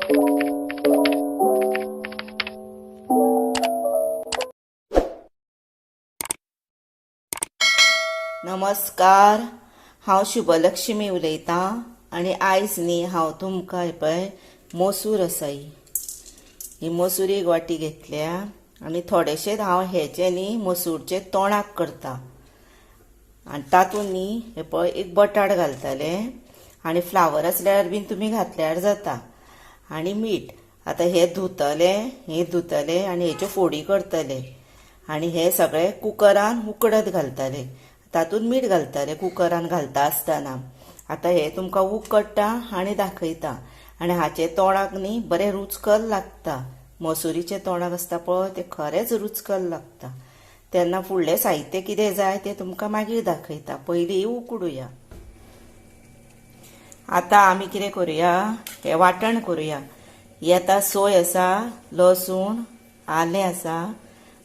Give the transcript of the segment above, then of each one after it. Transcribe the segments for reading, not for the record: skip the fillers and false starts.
नमस्कार, हांव शुभलक्ष्मी उलयतां आनी आयज न्ही हांव तुमकां पळय मसूर आसा ही मसूर एक वाटी घेतल्या आनी थोडेशें हांव हेजे न्ही मसूरचें तोणाक करता आनी तातूंत न्ही हे पळय एक बटाट घालतलें आनी फ्लावर आसल्यार बीन तुमी घातल्यार जाता आनी मीठ. आतां हे धुतलें, हे धुतलें आनी हेच्यो फोडी करतले आनी हे सगळे कुकरान उकडत घालतले. तातूंत मीठ घालतले कुकरान घालता आसतना. आतां हे तुमकां उकडटा आनी दाखयता. आनी हाचे तोणाक न्ही बरें रुचकल लागता. मसुरीचें तोणाक आसता पळय तें खरेंच रुचकल लागता. तेन्ना फुडलें साहित्य कितें जाय तें तुमकां मागीर दाखयता. पयलीं उकडुया. आतां आमी कितें करुया, हें वांटण करुया. ही आतां सोय आसा, लसूण, आलें आसा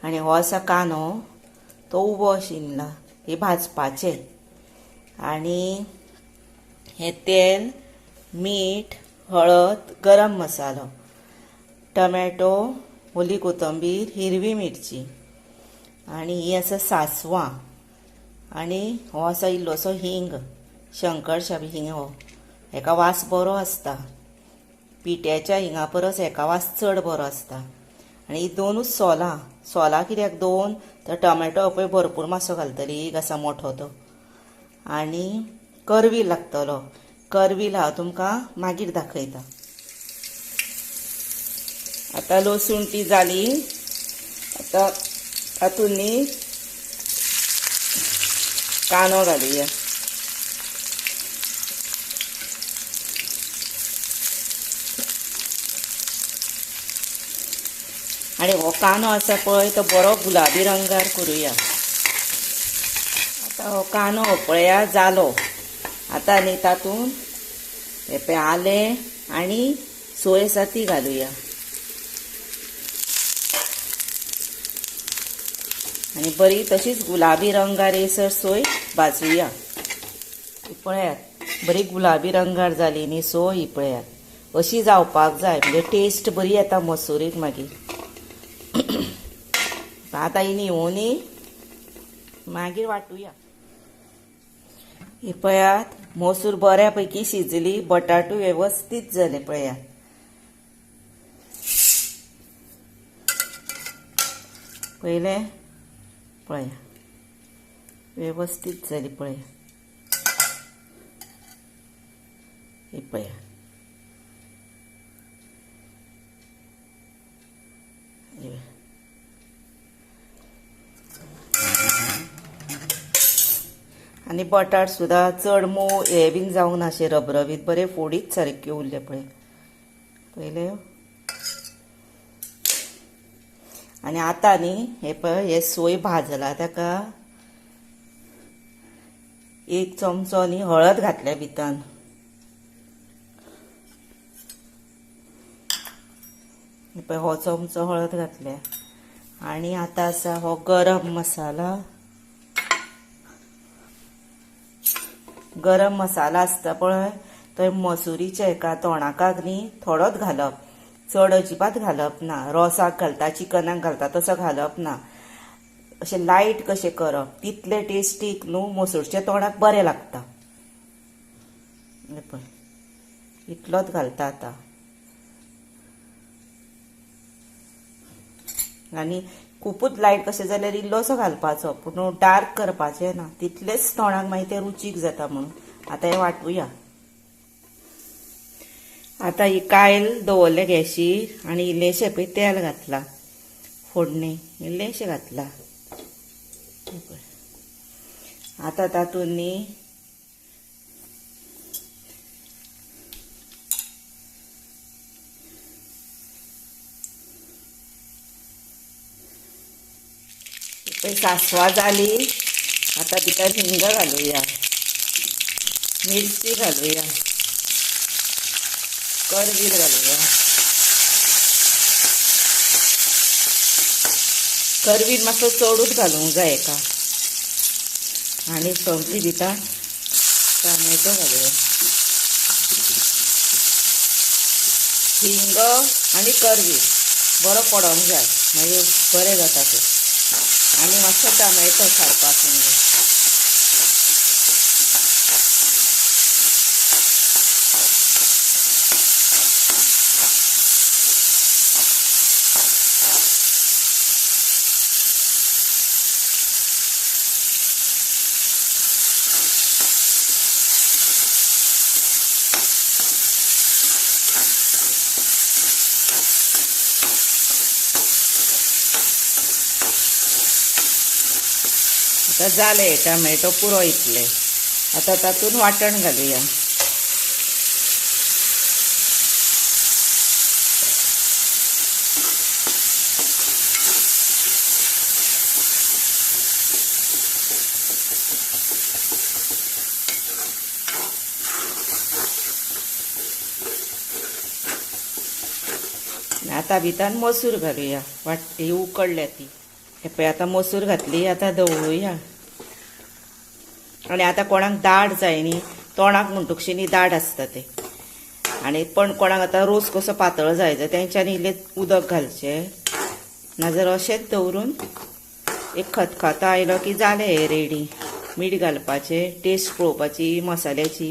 आनी हो आसा कांदो, तो उबो आशिल्लो, हे भाजपाचे. आनी हें तेल, मीठ, हळद, गरम मसालो, टमॅटो, ओली कोथंबीर, हिरवी मिरची आनी ही आसा सांसवां आनी हो आसा इल्लोसो हिंग, शंकरशाबी हिंग. हो हेका वास बरो आसता, पिठ्याच्या हिंगा परस हेका वास चड बरो आसता. आनी ही दोनूच सोलां. सोलां कित्याक दोन, तर टोमॅटो पळय भरपूर मातसो घालतली, एक आसा मोठो तो. आनी करवील लागतलो. करवील हांव तुमकां मागीर दाखयता. आतां लसूण ती जाली. आतां तातूंत न्ही कांदो घालुया. आनी हो कांदो आसा पळय तो बरो गुलाबी रंगार करुया. आतां हो कांदो पळया जालो. आतां न्ही तातूंत हे पळय आलें आनी सोय आसा ती घालुया. आनी बरी तशीच गुलाबी रंगार येसर सोय भाजुया. पळयात बरी गुलाबी रंगार जाली न्ही सोय, ही पळयात अशी जावपाक जाय, म्हणजे टेस्ट बरी येता मसुरीक मागीर. आतां ही न्हिवोनी मागीर वांटुया. ही पळयात मसूर बऱ्यापैकी शिजली, बटाटू वेवस्थीत जाले पळयात. पयले पळया वेवस्थीत जाली पळया. ही पळया आनी बटाट सुद्दां चड मोव हे बीन जावंक ना, अशें रबरबीत बरे फोडीच सारक्यो उरले पळय. पयले आनी आतां न्ही हे पळय हे सोय भाजला ताका एक चमचो न्ही हळद घातल्या भितर. हे पळय हो चमचो हळद घातल्या. आनी आतां आसा हो गरम मसाला. गरम मसाला आसता पळय तो मसुरीच्या एका तोणाकाक न्ही थोडोच घालप, चड अजिबात घालप ना. रोसाक घालता, चिकनाक घालता तसो घालप ना. अशें लायट कशें करप तितले टेस्टीक न्हू मसूरच्या तोणाक बरें लागता. पळय इतलोच घालता आतां. आनी खुपूच लायट कशें जाल्यार इल्लोसो घालपाचो, पूण डार्क करपाचें ना, तितलेंच तोणाक मागीर तें रुचीक जाता म्हणून. आतां हें वांटुया. आतां ही कायल दवरलें गॅशीर आनी इल्लेशें पळय तेल घातलां, फोडणी इल्लेशें घातलां. आतां तातूंत न्ही पळय सांसवां जाली. आतां भितर हिंग घालुया, मिरची घालुया, करवील घालुया. करवील मातसो चडूच घालूंक जाय एका. आनी सोमती भितर टोमॅटो घालुया. हिंग आनी करवीर बरो पडोंक जाय, मागीर बरें जाता तें. आनी मातसो टमेटो सारको आसूंक जाय. आतां जालें टमेटो पुरो इतले. आतां तातूंत वांटण घालुया. आतां भितर मसूर घालुया. ही उकडल्या ती. हे पळय आतां मसूर घातली. आतां दवळुया. आनी आतां कोणाक दाट जाय न्ही, तोणाक म्हणटकशी न्ही दाट आसता ते. आनी पण कोणाक आतां रोस कसो पातळ जाय जाय तेंच्यांनी इल्लें उदक घालचें, नाजाल्यार अशेंच दवरून एक खतखतो आयलो की जालें हें रेडी. मीठ घालपाचें, टेस्ट पळोवपाची मसाल्याची.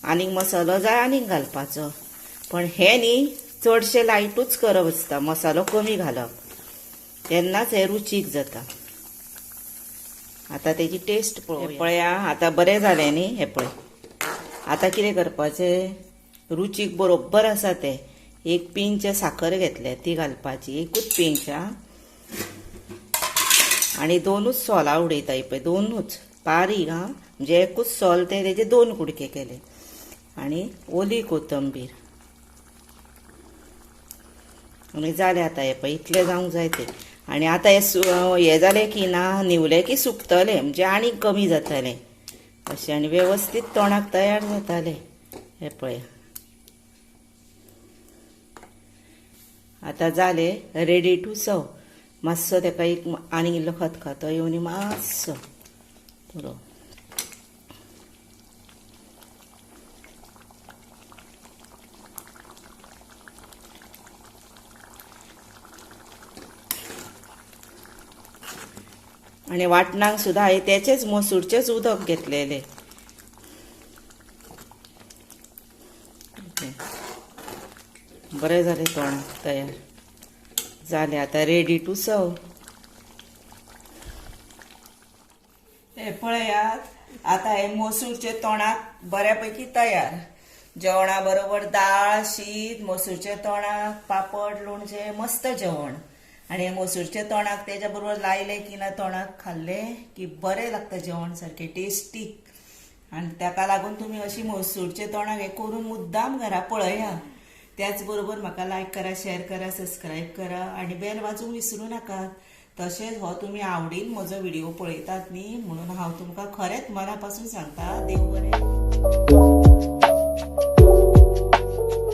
आनीक मसालो जाय आनीक घालपाचो, पण हें न्ही चडशें लायटूच करप आसता, मसालो कमी घालप, तेन्नाच हें रुचीक जाता. आतां तेजी टेस्ट पळोवया. पळया आतां बरें जालें न्ही. हें पळय आतां कितें करपाचें, रुचीक बरोबर आसा तें. एक पिंच साखर घेतल्या ती घालपाची, एकूच पिंच. आनी दोनूच सोलां उडयता. पळय दोनूच बारीक, आं, म्हणजे एकूच सोल ते तेजे दोन कुडके केले. आनी ओली कोथंबीर. आनी जालें आतां. हें पळय इतलें जावंक जाय तें. आनी आतां हें जालें की ना, न्हिवलें की सुकतलें, म्हणजे आनीक कमी जातलें अशें. आनी वेवस्थीत तोणाक तयार जातालें. हें पळय आतां जालें रेडी टू सर्व. मातसो तेका एक आनीक इल्लो खतखतो येवन मातसो पुरो. आनी वाटणाक सुद्दां हांवें तेचेच मसूरचेच उदक घेतलेलें. बरें जालें तोणाक तयार जालें. आतां रेडी टू सर्व. हे पळयात आतां हे मसूरचे तोणाक बऱ्यापैकी तयार. जेवणा बरोबर दाळ, शीत, मसूरचे तोणाक, पापड, लोणचें, मस्त जेवण. आनी मसूरचे तोणाक तेज्या बरोबर लायलें की ना तोणाक खाल्लें की बरें लागता जेवण, सारकें टेस्टी. आनी ताका लागून तुमी अशी मसूरचे तोणाक हें करून मुद्दाम घरा पळया. त्याच बरोबर म्हाका लायक करा, शेअर करा, सबस्क्रायब करा आनी बेल वाजूंक विसरूं नाकात. तशेंच हो तुमी आवडीन म्हजो व्हिडिओ पळयतात न्ही, म्हणून हांव तुमकां खरेंच मना पासून सांगता, देव बरें.